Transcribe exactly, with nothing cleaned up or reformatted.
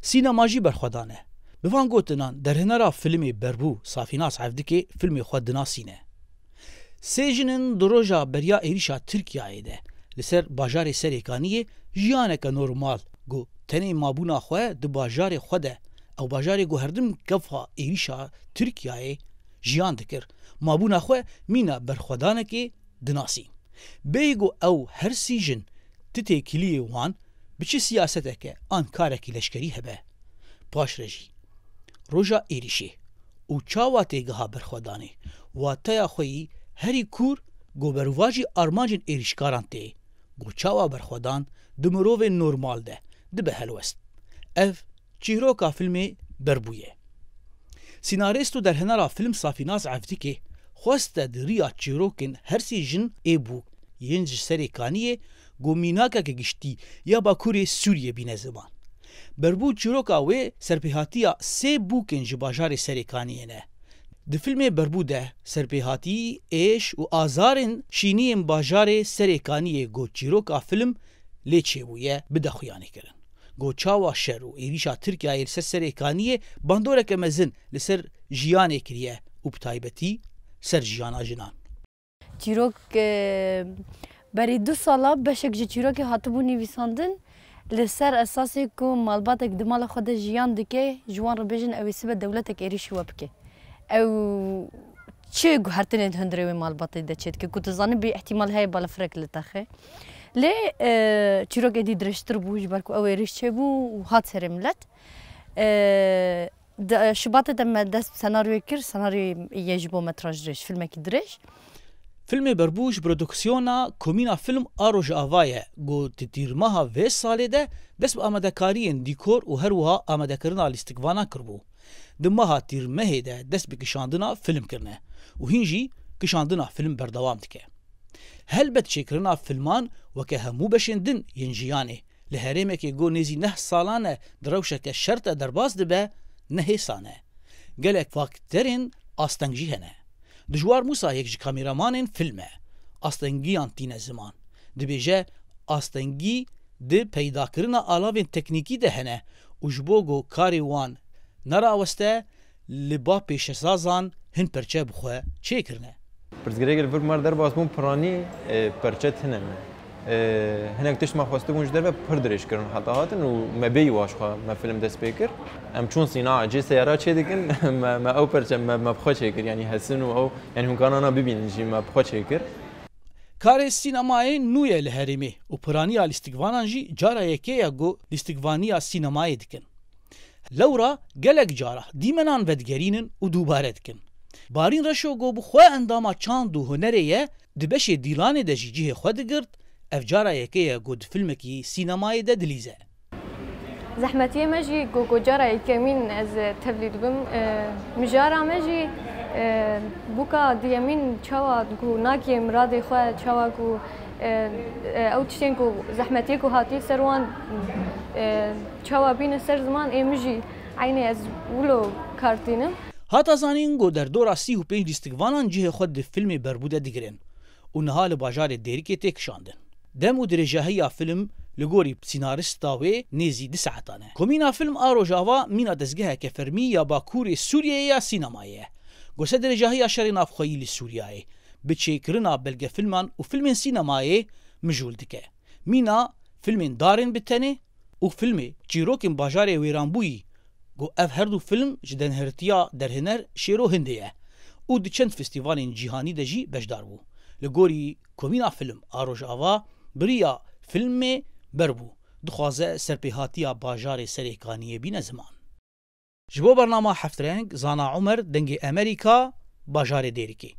Sînema jî berxwedan e. Bi van gotinan, derhênera filmê Berbû Safînaz Evdikê filmê xwe dinasîne. Sê jin in di roja beriya êrîşa Tirkiyeyê de li ser bajarê Serêkaniyê jiyaneke normal, ku tenê mabûna xwe di bajarê xwe de, ew bajarê ku herdim gefa êrîşa Tirkiyeyê jiyan dikir, mabûna xwe mîna berxwedanekê dinasîn. Bêyî ku ew her sî jin ti têkiliyê wan bi çi siyaseteke an karekî leşkerî hebe. Paşre jî roja êrîşê û çawa têgiha berxwedanê, wateya xwe yî herî kûr ku berovajî armancên êrîşkaran tê, ku çawa berxwedan di mirovên normal de dibe helwest. Ev çîroka filmê Berbû ye. Sînarîst û derhênera film Safînaz Evdikê xweste di riya çîrokên her sê jin ê bûk yên ji Serêkaniyê ku mînakeke giştî ya Bakurê Sûriyê bîne ziman. Berbû çîroka wê serpêhatiya sê bûkên ji bajarê Serêkaniyê ne. Di filmê Berbû de serpêhatî, êş û azarên şîniyên bajarê Serêkaniyê ku çîroka film lê çêbûye bide xuyanîkirin. Ku çawa şer û êrîşa Tirkiyeyê li ser Serêkaniyê bandoreke mezin li ser jiyanê kiriye û bi taybetî ser jiyana jinan. Çîrok, e, berî du sala beşek ji çîrokê hatibû nivîsandin. Li ser esasê ku malbatek di mala xwe de jiyan dike, ji wan re bêjin ew ê sibe dewletek êrîşî we bike. Ew çi guhertinên hundirê wê malbatê de çêdike, ku tu zanî bî ihtimal heye balafirek li texe. Lê, e, çîrok êdî dirêjtir bû, ji ber ku ew êrîş çêbû û hat serê milet. E, di, e, Şubatê de me dest bi senaryoyê kir, senaryoyê yê ji bo metraj dirêj, filmekî dirêj. Filmê Berbû ji prodüksiyona Komîna Film a Rojava ye, ku di tîrmeha vê salê de dest bi amadekariyên dîkor û her wiha amadekirina lîstikvanan kiribû. Di meha tîrmehê de dest bi kişandina film kirine û hîn jî kişandina film berdewam dike. Helbet çêkirina filman weke hemû beşên din yên jiyanê, li herêmekê ku nêzî neh salan e di rewşeke şert de derbas dibe, ne hêsan e. Gelek fakterên asteng jî hene. Dijwar Mûsa yek ji kameramanên film e. Astengiyan tîne ziman. Dibêje, astengî di peydakirina alavên teknîkî de hene û ji bo ku karê wan neraweste, li ba pêşesazan hin perçe bi xwe çêkirine. Pirsgirêkê li vir me re derbas bûn, piranî, e, perçe tune ne. E, hinek tişt me xwestibûn ji derve pir dirêj kirin heta hatin û me bêyî wa ji xwe me film dest pê kir. Em çûn sîna, cê seyara çê dikin, me, me ew perçe me, me bi xwe çêkir, yanî hesin û ew, yanî hûn karin ana bibînin jî me bi xwe çêkir. Karê sînemayê nû ye li herêmê û piraniya lîstikvanan jî cara yekê ye ku lîstikvaniya sînemayê dikin. Lewra gelek cara dîmenan vedigerînin û dûbare dikin. Barîn Reşo ku bi xwe endama çand û hunerê ye, di beşê dîlanê de jî cihê xwe digirt, ev cara yekê ye ku di filmekî sînemayê de dilîze. Zehmetiyê me jî ku, ku cara yekemîn ez tevlî dibim, e, mijara me jî, e, bûka duyemîn çawa ku nakê miradê xwe, çawa ku, e, e, ew tiştên ku zehmetiyê ku hatî ser wan, e, çawa bîne ser ziman, ê min jî eynê ez wilo kar tînim. Hata zanîn ku derdora sî û pênc lîstikvanan cihê xwe di filmê Berbû de digirin û niha li bajarê Dêrikê tê kişandin. Dem û dirêjahiya film li gorî sînarista wê nêzî du saetan e. Komîna Film a Rojava mîna dezgeheke fermî ya Bakurê Sûriyeyê ya sînemayê ye. Ku ser dirêjahiya şerê navxweyî li Sûriyeyê, bi çêkirina belgefilman û filmên sînemayê mijûl dike. Mîna filmên darên bi tenê û filmê çîrokên bajarê wêranbûyî, ku ev her du film ji denhêrtiya derhêner Şêro Hindê ye û di çend festîvalên cîhanî de jî beşdar bû. Li gorî Komîna Film a Rojava, bi riya filmê Berbû dixwaze serpêhatiya bajarê Serêkaniyê bîne ziman. Ji bo bernama Heft Reng, Zana Umer, Dengê Emerîka, bajarê Dêrikê.